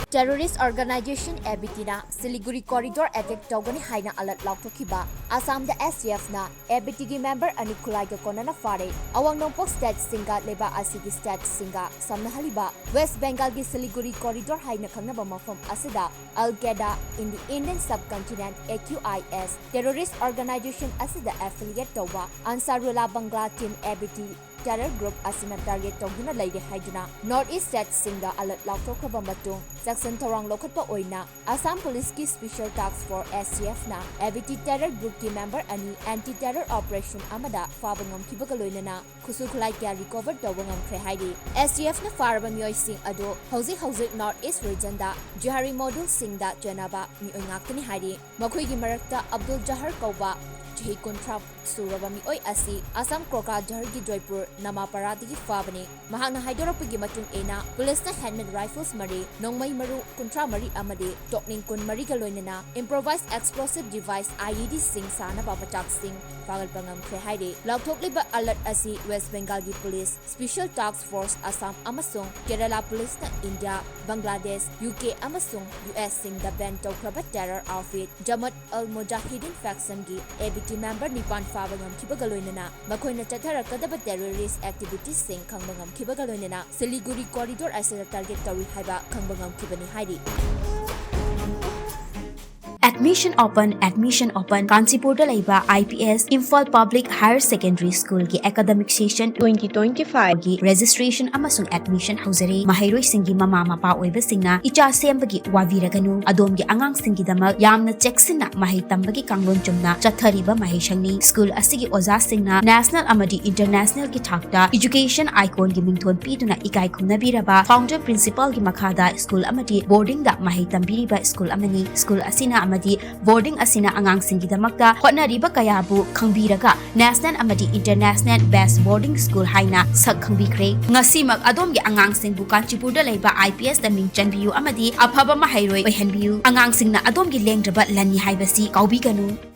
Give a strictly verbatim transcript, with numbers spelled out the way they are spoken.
Terrorist organization ABT ꯅ Siliguri corridor attack ꯇꯧꯒꯅꯤ ꯍꯥꯏꯅ alert ꯂꯥꯎꯊꯣꯛꯈꯤꯕ ꯑꯁꯥꯝꯗ STF ꯅ ABT ꯒꯤ member ꯑꯅꯤ ꯈꯨꯠꯂꯥꯏꯒ ꯀꯣꯟꯅꯅ ꯐꯥꯔꯦ꯫ ꯑꯋꯥꯡ ꯅꯣꯡꯄꯣꯛ state ꯁꯤꯡꯒ ꯂꯩꯕꯥꯛ ꯑꯁꯤꯒꯤ state ꯁꯤꯡꯒ ꯁꯝꯅꯍꯜꯂꯤꯕ West Bengal ꯒꯤ Siliguri corridor ꯍꯥꯏꯅ ꯈꯪꯅꯕ ꯃꯐꯝ ꯑꯁꯤꯗ Al Qaeda in the Indian Subcontinent, AQIS, terrorist organization ꯑꯁꯤꯗ affiliate ꯇꯧꯕ Ansarullah Bangla team ABT terror group ꯑꯁꯤꯅ target ꯇꯧꯗꯨꯅ ꯂꯩꯔꯦ ꯍꯥꯏꯗꯨꯅ North East state ꯁꯤꯡꯗ alert ꯂꯥꯎꯊꯣꯛꯈ꯭ꯔꯕ ꯃꯇꯨꯡ ꯆꯦꯛꯁꯤꯟ ꯊꯧꯔꯥꯡ ꯂꯧꯈꯠꯄ ꯑꯣꯏꯅ Assam Police ꯀꯤ Special Task Force, STF ꯅ ABT terror group ꯀꯤ member ꯑꯅꯤ anti terror operation ꯑꯃꯗ ꯐꯥꯕ ꯉꯝꯈꯤꯕꯒ ꯂꯣꯏꯅꯅ ꯈꯨꯠꯁꯨ ꯈꯨꯠꯂꯥꯏ ꯀꯌꯥ recover ꯇꯧꯕ ꯉꯝꯈ꯭ꯔꯦ ꯍꯥꯏꯔꯤ꯫ STF ꯅ ꯐꯥꯔꯕ ꯃꯤꯑꯣꯏꯁꯤꯡ ꯑꯗꯨ ꯍꯧꯖꯤꯛ ꯍꯧꯖꯤꯛ North East region ꯗ ꯖꯨꯍꯥꯔꯤ module ꯁꯤꯡꯗ ꯆꯦꯟꯅꯕ ꯃꯤꯑꯣꯏ ꯉꯥꯛꯇꯅꯤ ꯍꯥꯏꯔꯤ꯫ ꯃꯈꯣꯏꯒꯤ ꯃꯔꯛꯇ ꯑꯕꯗꯨꯜ ꯖꯍꯔ ꯀꯧꯕ ꯆꯍꯤ ꯀꯨꯟꯊ꯭ꯔꯥ ꯁꯨꯔꯕ ꯃꯤꯑꯣꯏ ꯑꯁꯤ ꯑꯁꯥꯝ ꯀꯣꯀ꯭ꯔꯥꯖꯍꯔꯒꯤ ꯖꯣꯏꯄꯨꯔ ꯅꯃꯥꯄꯥꯔꯥꯗꯒꯤ ꯐꯥꯕꯅꯤ꯫ ꯃꯍꯥꯛꯅ ꯍꯥꯏꯗꯣꯔꯛꯄꯒꯤ ꯃꯇꯨꯡ ꯏꯟꯅ, ꯄꯨꯂꯤꯁꯅ handmade rifles ꯃꯔꯤ, ꯅꯣꯡꯃꯩ ꯃꯔꯨ ꯀꯨꯟꯊ꯭ꯔꯥ ꯃꯔꯤ ꯑꯃꯗꯤ ꯇꯣꯛꯅꯤꯡ ꯀꯨꯟ ꯃꯔꯤꯒ ꯂꯣꯏꯅꯅ improvised explosive device, IED ꯁꯤꯡ ꯁꯥꯅꯕ ꯃꯆꯥꯛꯁꯤꯡ ꯐꯥꯒꯠꯄ ꯉꯝꯈ꯭ꯔꯦ ꯍꯥꯏꯔꯤ꯫ ꯂꯥꯎꯊꯣꯛꯂꯤꯕ alert ꯑꯁꯤ West Bengal ꯒꯤ police, Special Task Force Assam ꯑꯃꯁꯨꯡ Kerala ꯄꯨꯂꯤꯁꯅ ꯏꯟꯗꯤꯌꯥ, ꯕꯪꯒ꯭ꯂꯥꯗꯦꯁ, UK ꯑꯃꯁꯨꯡ US ꯁꯤꯡꯗ ban ꯇꯧꯈ꯭ꯔꯕ terror outfit ꯖꯃꯠ ꯑꯜ ꯃꯨꯖꯥꯍꯤꯗꯤꯟ faction ꯒꯤ ABT member ꯅꯤꯄꯥꯟ ꯐꯥꯕ ꯉꯝꯈꯤꯕꯒ ꯂꯣꯏꯅꯅ ꯃꯈꯣꯏꯅ ꯆꯠꯊꯔꯛꯀꯗꯕ terrorist activities ꯁꯤꯡ ꯈꯪꯕ ꯉꯝꯈꯤꯕꯒ ꯂꯣꯏꯅꯅ Siliguri corridor ꯑꯁꯤꯗ target ꯇꯧꯔꯤ ꯍꯥꯏꯕ ꯈꯪꯕ ꯉꯝꯈꯤꯕꯅꯤ ꯍꯥꯏꯔꯤ꯫ Admission open, admission open꯫ ꯀꯥꯟꯆꯤꯄꯨꯔꯗ ꯂꯩꯕ IPS Imphal Public Higher Secondary School ꯒꯤ academic session twenty twenty-five ꯒꯤ registration ꯑꯃꯁꯨꯡ admission ꯍꯧꯖꯔꯦ꯫ ꯃꯍꯩꯔꯣꯏꯁꯤꯡꯒꯤ ꯃꯃꯥ ꯃꯄꯥ ꯑꯣꯏꯕꯁꯤꯡꯅ ꯏꯆꯥ ꯁꯦꯝꯕꯒꯤ ꯋꯥꯕꯤꯔꯒꯅꯨ꯫ ꯑꯗꯣꯝꯒꯤ ꯑꯉꯥꯡꯁꯤꯡꯒꯤꯗꯃꯛ ꯌꯥꯝꯅ ꯆꯦꯛꯁꯤꯟꯅ ꯃꯍꯩ ꯇꯝꯕꯒꯤ ꯀꯥꯡꯂꯣꯟ ꯆꯨꯝꯅ ꯆꯠꯊꯔꯤꯕ ꯃꯍꯩꯁꯪꯅꯤ꯫ School ꯑꯁꯤꯒꯤ ꯑꯣꯖꯥꯁꯤꯡꯅ national ꯑꯃꯗꯤ international ꯒꯤ ꯊꯥꯛꯇ education icon ꯒꯤ ꯃꯤꯡꯊꯣꯟ ꯄꯤꯗꯨꯅ ꯏꯀꯥꯏ ꯈꯨꯝꯅꯕꯤꯔꯕ founder principal ꯒꯤ ꯃꯈꯥꯗ school ꯑꯃꯗꯤ boarding ꯗ ꯃꯍꯩ ꯇꯝꯕꯤꯔꯤꯕ school ꯑꯃꯅꯤ꯫ School ꯑꯁꯤꯅ ꯑꯃꯗꯤ boarding ꯑꯁꯤꯅ ꯑꯉꯥꯡꯁꯤꯡꯒꯤꯗꯃꯛꯇ ꯍꯣꯠꯅꯔꯤꯕ ꯀꯌꯥꯕꯨ ꯈꯪꯕꯤꯔꯒ national ꯑꯃꯗꯤ international best boarding school ꯍꯥꯏꯅ ꯁꯛ ꯈꯪꯕꯤꯈ꯭ꯔꯦ꯫ ꯉꯁꯤꯃꯛ ꯑꯗꯣꯝꯒꯤ ꯑꯉꯥꯡꯁꯤꯡꯕꯨ ꯀꯥꯟꯆꯤꯄꯨꯔꯗ ꯂꯩꯕ IPS ꯇ ꯃꯤꯡ ꯆꯟꯕꯤꯌꯨ ꯑꯃꯗꯤ ꯑꯐꯕ ꯃꯍꯩꯔꯣꯏ ꯑꯣꯏꯍꯟꯕꯤꯌꯨ꯫ ꯑꯉꯥꯡꯁꯤꯡꯅ ꯑꯗꯣꯝꯒꯤ ꯂꯦꯡꯗ꯭ꯔꯕ ꯂꯟꯅꯤ ꯍꯥꯏꯕꯁꯤ ꯀꯥꯎꯕꯤꯒꯅꯨ꯫